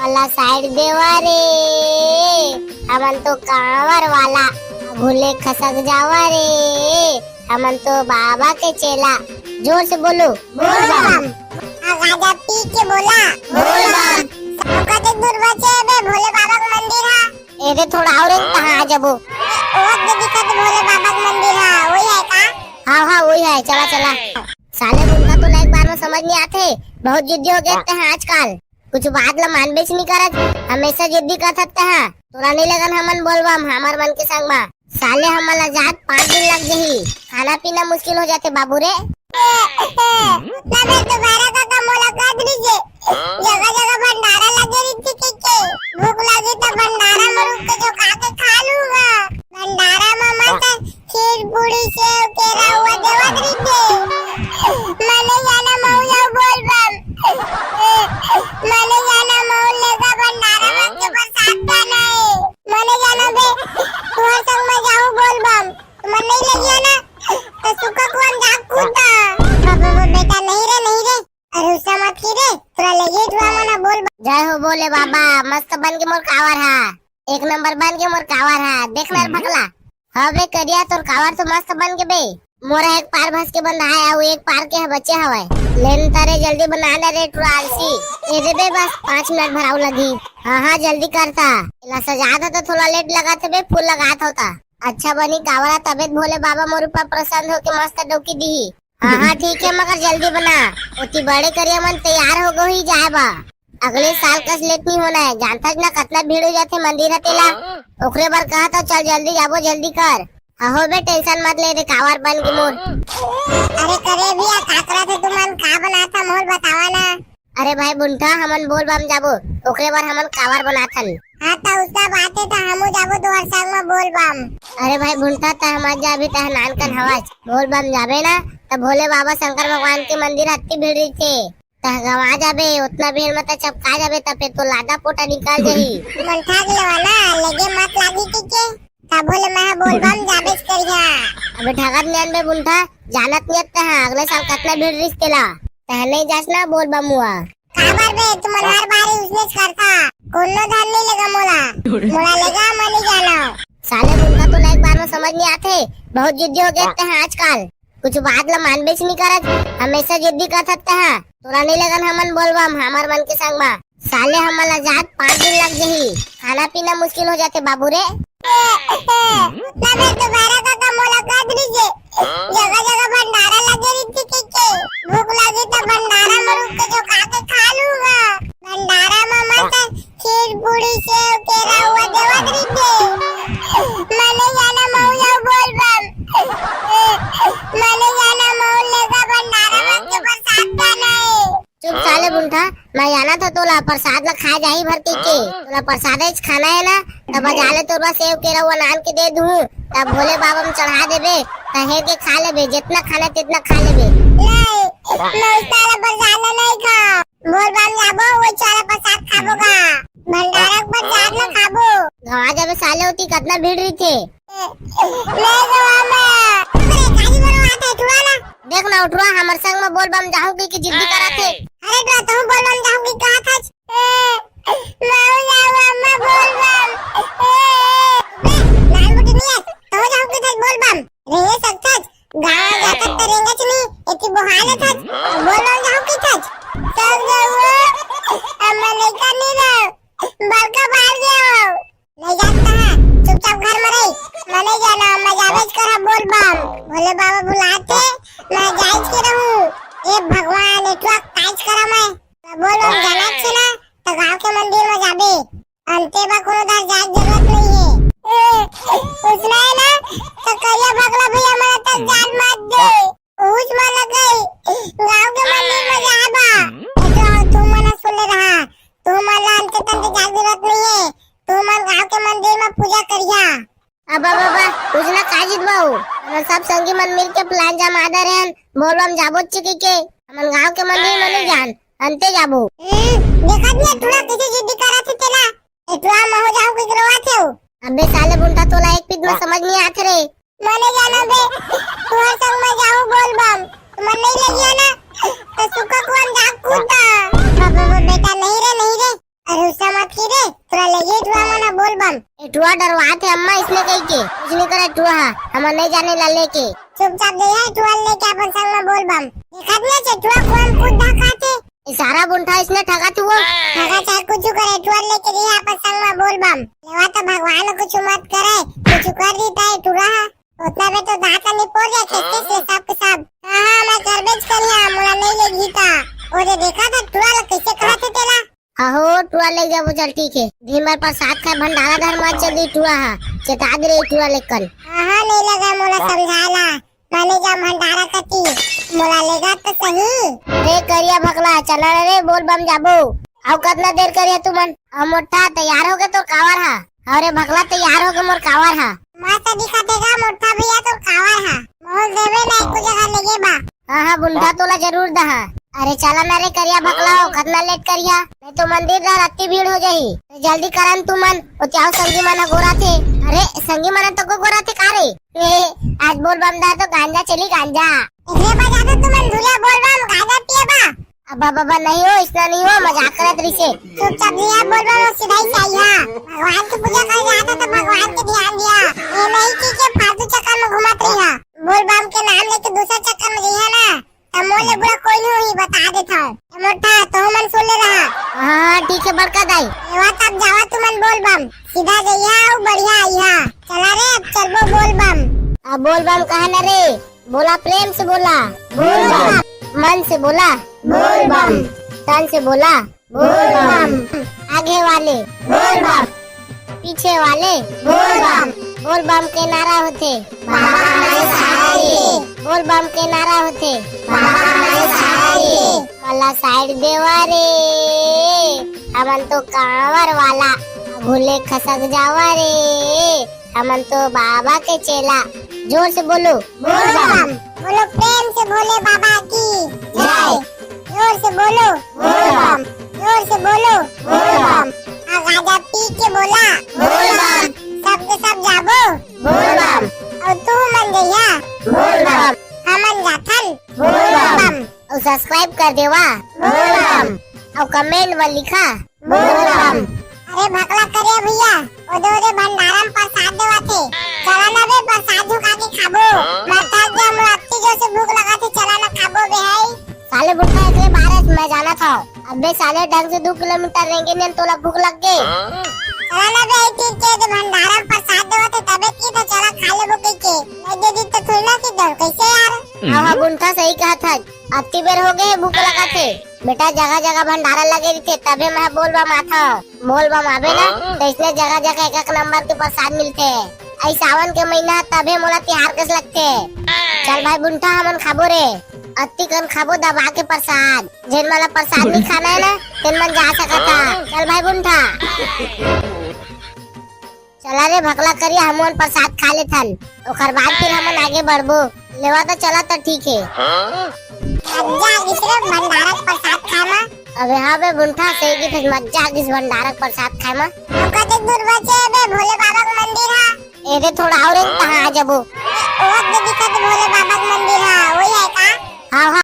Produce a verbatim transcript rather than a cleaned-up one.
वाला साइड देवा रे, हमन तो कांवर वाला। भूले खसक जावा रे, हमन तो बाबा के चेला। जोर से बोलो, बोल बम। आ गाजा पी के बोला, बोल बम। सबका देख दूर बचे बे भोले बाबा के मंदिर हा। एदे थोड़ा और तहाँ आ जबो। ओ दे दिखत भोले बाबा के मंदिर हा, वही है का? हाँ हाँ, वही है, चला चला। साले बुंटा तो एक बार में समझ नहीं आते, बहुत जिद्दी हो गए ते हैं आजकल। कुछ बात ला मानबेच नहीं करत, हमेशा जिद्दी करत ते हैं। तोरा नहीं लगन हमन बोल बम, हमर मन के संग बा। साले हमन ला जात पाँच दिन लग जही, खाना पीना मुश्किल हो जाते बाबू रे। तबे दोबारा का का मोला कह दीजिए, जगह जगह भंडारा लगे रहिथे के, के भूख लगी तो भंडारा में रुक के जो खा के खा लूंगा। भंडारा में मत खीर पूरी सेव केरा हुआ देवत रहिथे। मने जाना मऊ जाऊ बोल बम। मने जाना मऊ लेगा भंडारा में के प्रसाद का नहीं। मने जाना बे, तुहर संग में जाऊ बोल बम। मन नहीं लगिया ना, तो सुखा कुआं जाग कूदा। बाबा, वो बेटा नहीं रे, नहीं रे। अरे उसा मत की रे, तोला लेगे थोड़ा मना बोल बा-। जय हो बोले बाबा, मस्त बन के मोर कावर हा। एक नंबर बन के मोर कावर हा, देखना रे भकला। हाँ बे करिया, तोर कावर तो मस्त बन के बे। मोरा एक पार भस के बंधा है, अउ एक पार के बचे हवय। लेन तरे जल्दी बना ना रे, टुरा आलसी। ए दे बे, बस पाँच मिनट भराऊ लगी। हाँ हाँ, जल्दी करता। एला सजात हो तो थोड़ा लेट लगात हे बे, फूल लगात होता। अच्छा बनी कावरा, तबे त भोले बाबा मोर ऊपर प्रसन्न होके मस्त डौकी दिही। हाँ हाँ ठीक है, मगर जल्दी बना। ओती बड़े करिया मन तैयार हो गो ही जाए बा। अगले साल कस लेट नहीं होना है, जानता ज ना कतना भीड़ हो जाथे मंदिर ह तेला। ओकरे बर कहा था, चल जल्दी जाबो, जल्दी कर। अहो बे, टेंशन मत ले रे, कावर बन के मोर। अरे करे भैया, का करत हे तुमन, का बनात हा मोर बतावा ना। अरे भाई बुंठा, हमन बोल बम जाबो, ओकरे बर हमन कावर बनाथन। हाँ, त उसका बात है, त हमू जाबो तोहर संग में बोल बम। अरे भाई बुंठा, त हमन जाबी, त नान कन हवस बोल बम जाबे ना, त भोले बाबा शंकर भगवान के मंदिर अत्ती भीड़ रहिथे, त गवा जाबे, उतना भीड़ में त चपका जाबे, त फिर तो लादा पोटा निकल जाही। मन ठाक लेवा ना, लगे मत लागी के, के। तभो ले मैं बोल बम जाबेच करिहा। अबे ठगत नियन बे बुंठा, जानत नियत तह अगले साल कतना भीड़ रिस तेला। तह नहीं जास ना बोल बम हुआ। काबर बे, तुमन हर बारी उसने करता। कोनो धन नहीं लेगा मोला। मोला लेगा, मैं नहीं जाना। साले बुंठा तो एक बार में समझ नहीं आते। बहुत जिद्दी हो गए तह आजकल। कुछ बात ला मानबेच नहीं करत। हमेशा जिद्दी करत तह। तोरा नहीं लगन हमन बोल बम, हमर मन के संग बा। साले हमन ला जात पाँच दिन लग जही, खाना पीना मुश्किल हो जाथे बाबू रे। तबे दोबारा का का मोला कह दीजिए, जगह जगह भंडारा लगे रहिथे के, के भूख लगी तो भंडारा में रुक के जो खा के खा लूंगा। भंडारा में मत खीर पूरी सेव केरा हुआ देवत रहिथे। मने जाना मऊ जाऊ बोल बम। मने जाना मऊ लेगा भंडारा में के प्रसाद का नहीं। चुप साले बुंठा, मैं जानत हंव तोला प्रसाद ला खाए जाही भर के के। तोला प्रसाद च खाना है ना, त बजा ले तोर बर सेव केरा हुआ नान के दे दूँ, तब भोले बाबा में चढ़ा देबे, त हेर के खा लेबे, जितना खाना है तितना खा लेबे। नहीं, मैं उस साला प्रसाद ला नहीं खाऊं। बोल बम जाबो, वो साला प्रसाद खाबो का? भंडारा के प्रसाद ला खाबो। गवा जाबे साले, ओती कतना भीड़ रहिथे। ले गवा मैं। अरे, गाड़ी बड़ो आते, उठवा ना। देख ना, उठवा, हमर संग में बोल बम जाहूं की, की जिद्दी करत हे। अरे, तो तुम बोल बम जाहूं की कहा था? ए, मैं जाऊं अम्मा बोल बम। ए, बे, लाल बुटी नहीं है, तो जाहूं की था बोल बम। रे, सच सच, गाँव जाकर तो रेंगच नहीं, इतनी बहाल था। बोल बम जाहूं की था। सब जाऊं, अम्मा नहीं करनी ना, बड़का बाहर गया हो। नहीं जानता है, चुपचाप घर में रही। मैं नहीं जाना, मैं जावेज करा बोल बम। भोले बाबा बुलाते, मैं जाइज के रहूं। ए भगवान, ए ट्रक काइज करा मैं। मैं बोल बम जाना छे ना, तो गांव के मंदिर में जाबे। अंते बा कोनो दार जाए जरूरत नहीं है। ए, उसने है ना, तो करिया भगला भैया मना तक जान मत दे। उस मन गई, गांव के मंदिर में जाए बा। ए तो तू मना सुन ले रहा, तू मन ला अंते तंते जाए जरूरत नहीं है। तू मन गांव के मंदिर में पूजा करिया। अब, अब, अब, कुछ ना काजित बाऊ, हमन सब संगी मन मिल के plan जमा दे रहन, बोल बम जाबो चिकी के, हमन गांव के मंदिर में नहीं जान, अंते जाबो। हम्म, देखत नहीं थोड़ा किसी जिद्दी करत है तेला, ए, तू आ महो जाओ के रोवा थे हो। अबे साले बुंटा तोला एक पीत में समझ नहीं आत रे। मने जाना बे, तू हर संग में जाओ बोल बम, मन नहीं लगिया ना, तो सुखा कुआं जाग कूदा। बाबा, बाबा, बेटा नहीं रे, नहीं रे, अरे उसा मत की रे, तोला लेगे टुहा मन ह बोल बम। ए टुहा डरवाथे अम्मा, इसने कही के कुछ नहीं करे टुहा ह, हमन नहीं जाने ला लेके। चुपचाप जइहा टुहा लेके अपन संग म बोल बम। देखत नहीं हे टुहा कोन कूद ढकाथे। ए सारा बुंठा इसने ठगाथे वो। ठगा चाहे कुछ करे, टुहा लेके जइहा अपन संग म बोल बम। लेवा तो भगवान कुछ मत करे, कुछ कर दी ताई टुहा ह। ओतना में तो दांत ला निपोर जाए, खेसते से सब के सब। हाँ, हाँ, मैं करबेच करिहा, मोला नहीं लेगही ता। ओ दे देखा था टुहा ला कैसे कहा थे तेला। हाँ हो, टुहा ले जाबो, चल ठीक है। दिन भर प्रसाद खाए भंडारा धर मत चल दी टुहा हा, चेता दे रही टुहा लेकन। हाँ, हाँ, नहीं लगा मोला समझाला। माने जा भंडारा कती, मोला लेगा तो सही। रे करिया भकला, चला रे, बोल बम जाबो। अउ कतना देर करिया तुमन? अउ मोटा तैयार हो गए तोर कावर हा। अरे भकला तैयार हो गए मोर कावर हा। मस्त दिखत हे गा मोटा भैया तोर कावर हा। मोल देवे ना एको जगह लेगे बा। हाँ, हाँ, बुंठा तोला जरूर दहा। अरे चला ना रे करिया भकला हो, कतना लेट करिया, नहीं तो मंदिर डहर अत्ती भीड़ हो जाही। तो जल्दी करन तुमन, ओ चाहो संगी मन ह गोराथे। अरे संगी मन ह तो को गोराथे का रे? ए, आज बोल बम डहर तो गांजा चली गांजा। एकरे बजा दो तुमन धुरिया बोल बम गांजा पिए बा। अब बाबा नहीं हो, इसना नहीं हो, मजाक करत रहिसे। चुपचाप नहीं है, बोल बम सीधा ही चाहिए। भगवान की पूजा कर रहा था तो भगवान के ध्यान दिया। ये नहीं कि के फालतू चक्कर में घुमत रही है। बोल बम के नाम लेके दूसरा चक्कर में रही है ना, तो मोर ले बुरा कोई नहीं हुई, बता देता हूँ। ए मोटा, तो मन सुन ले रहा। हाँ, हाँ, ठीक है बड़का दाई। एवा तब जावा तुमन बोल बम, सीधा जइहा अउ बढ़िया आइहा। चला रे, अब चलबो बोल बम। अब बोल बम कहा ना रे, बोला प्रेम से बोला। बोल बम। मन से बोला। बोल बम। तन से बोला। बोल बम। आगे वाले। बोल बम। पीछे वाले। बोल बम। बोल बम के नारा होथे। बाबा हमारे सहारे। बोल बम के नारा होथे। बाबा हमारे सहारे। वाला साइड देवा रे, हमन तो कांवर वाला, भूले खसक जावा रे, हमन तो बाबा के चेला। जोर से बोलो। बोल बम। बोलो प्रेम से भोले बाबा की जय। जोर से बोलो। बोल बम। जोर से बोलो। बोल बम। आ गांजा पी के बोला। बोल बम। सबके सब जाबो। बोल बम। अउ तू मन जइहा। बोल बम। हमन जाथन। बोल बम। अउ subscribe कर देवा। बोल बम। अउ comment म लिखा। बोल बम। अरे भकला करे भैया, ओदे ओदे भंडारा म प्रसाद देवाथे। चला ना बे, प्रसाद झुका के खाबो। मैं थक गया, मोला अत्ती जोर से भूख लगा थे, चला ना खाबो बे है। साले बुढ़ा एकरे बारे में मैं जाना था। अबे साले ढंग से दो किलोमीटर रेंगे नहीं तोला भूख लग गए। चला ना बे, ठीक के दे भंडारा म प्रसाद देवाथे, तबे की तो चला खा लेबो कह के। मैं दे दी तो थोड़ी ना कि दो, कैसे यार? हाँ, हाँ, बुंठा सही कहा था। अत्ती बेर हो गए, भूख लगा थे। बेटा, जगह जगह भंडारा लगे रहिथे, तभे मैं बोल बम आथव। बोल बम आबे ना, हाँ? तो इसने जगह जगह एक एक नंबर के प्रसाद मिलथे। अई सावन के महीना, तभे मोला तिहार कस लगथे। चल भाई बुंठा, हमन खाबो रे। अत्ती कन खाबो दबा के प्रसाद। जेन मन ला प्रसाद नहीं खाना है ना, तेन मन जा सकत हा। हाँ? चल भाई बुंठा। चला रे भकला करिया, हमन प्रसाद खा लेथन, ओकर बाद फिर हमन आगे बढ़बो। लेवा तो चला तो ठीक है। मज्जा आ गिस रे भंडारा के प्रसाद खाए मा। अबे हाँ बे बुंठा, सही की फिर मज्जा आ गिस भंडारा के प्रसाद खाए मा। अब कतेक दूर बचे हे बे भोले बाबा के मंदिर हा? एदे थोड़ा और रे, तहाँ आ जबो। ओ दे दिखत भोले बाबा के मंदिर हा, वही है का? हाँ, हाँ,